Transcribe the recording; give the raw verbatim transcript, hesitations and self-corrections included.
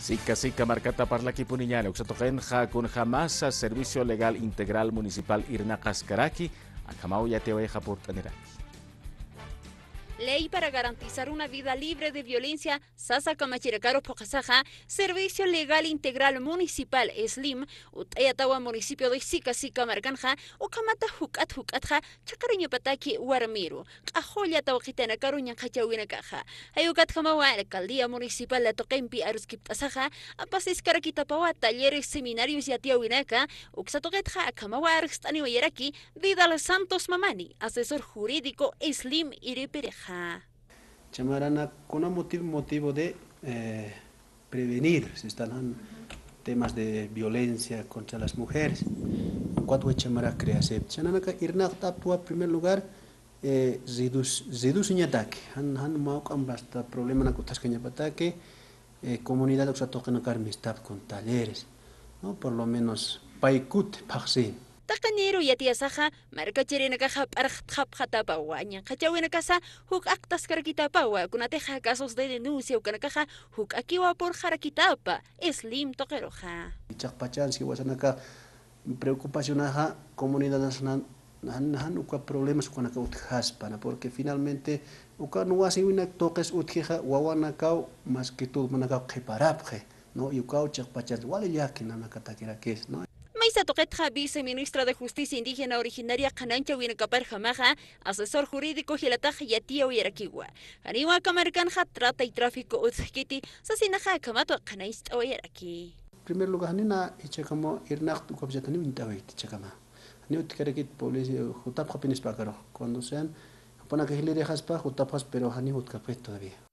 Sika sika markata parlakipuniñäni, uksa tuqinxa kunjamasa Servicio Legal Integral Municipal irnaqaskaraki, akhamaw yatiyawayxa purt'aniraki. Ley para garantizar una vida libre de violencia sasa kamachirakaru phuqhasaxa, Servicio Legal Integral Municipal, SLIM, ut'ayatawa municipio de Sika Sika markanxa, ukhamata juk'at juk'atxa chhakarañapataki warmiru, q'axulla tawqitanakaru ñanqhachäwinakaxa. Jay ukatjamawa alcaldía municipal tuqimpi aruskipt'asaxa, apasiskarakitapawa talleres, seminarios yatiyäwinaka, uksa tuqitxa akhamawa arst'aniwayaraki Vidal Santos Mamani, asesor jurídico SLIM irpirixa. Chamaranakuna motivo, motivo de, eh, prevenir, si están han temas de violencia contra las mujeres. Cuatro chamarak creacept. Chananaka irnaqt'apwa primer lugar, eh, redus-, reduciñataki. Han, han mawk'am basta problema nak utjaskañapataki, eh, comunidad uksa tuqinakar mistap con talleres, ¿no? Por lo menos paykut phaxsin. Taqiniru yatiyasaxa, markachirinakaxa p'arxtxapxatapawa, ñanqhachäwinakasa juk'aqtaskarakitapawa, kunatixa casos de denuncia ukanakaxa juk'akiwa purxarakitapa, SLIM tuqiruxa. Chiqpachansi jiwasanaka preocupacionaxa comunidadasnan, han, han uka problemas ukanaka utjaspa, ¿no? Porque finalmente uka nuwasiwinak tuqis utjixa wawanakaw, más que todo, jupanakaw qhiparapxi, ¿no? Y ukaw chiqpachansi wali llaki nanakatakirakis, ¿no? Maysa tuqitxa viceministra de Justicia Indígena Originaria qhanañchäwinakaparjamaxa, asesor jurídico jilatax yatiyawayarakiwa. Janiwa aka markanxa trata y tráfico utjkiti, sasinaxa akhamatwa qhanañcht'awayaraki. Primer lugar, janina jichhakama irnaqt ukapachat janiw uñt'awayt jichhakama. Janiw utjkarakit policía, jutapxapinispa akarux. Cuando sean, jupanaka jilirixaspa, jutapxas, pero janiw jutkapxit todavía.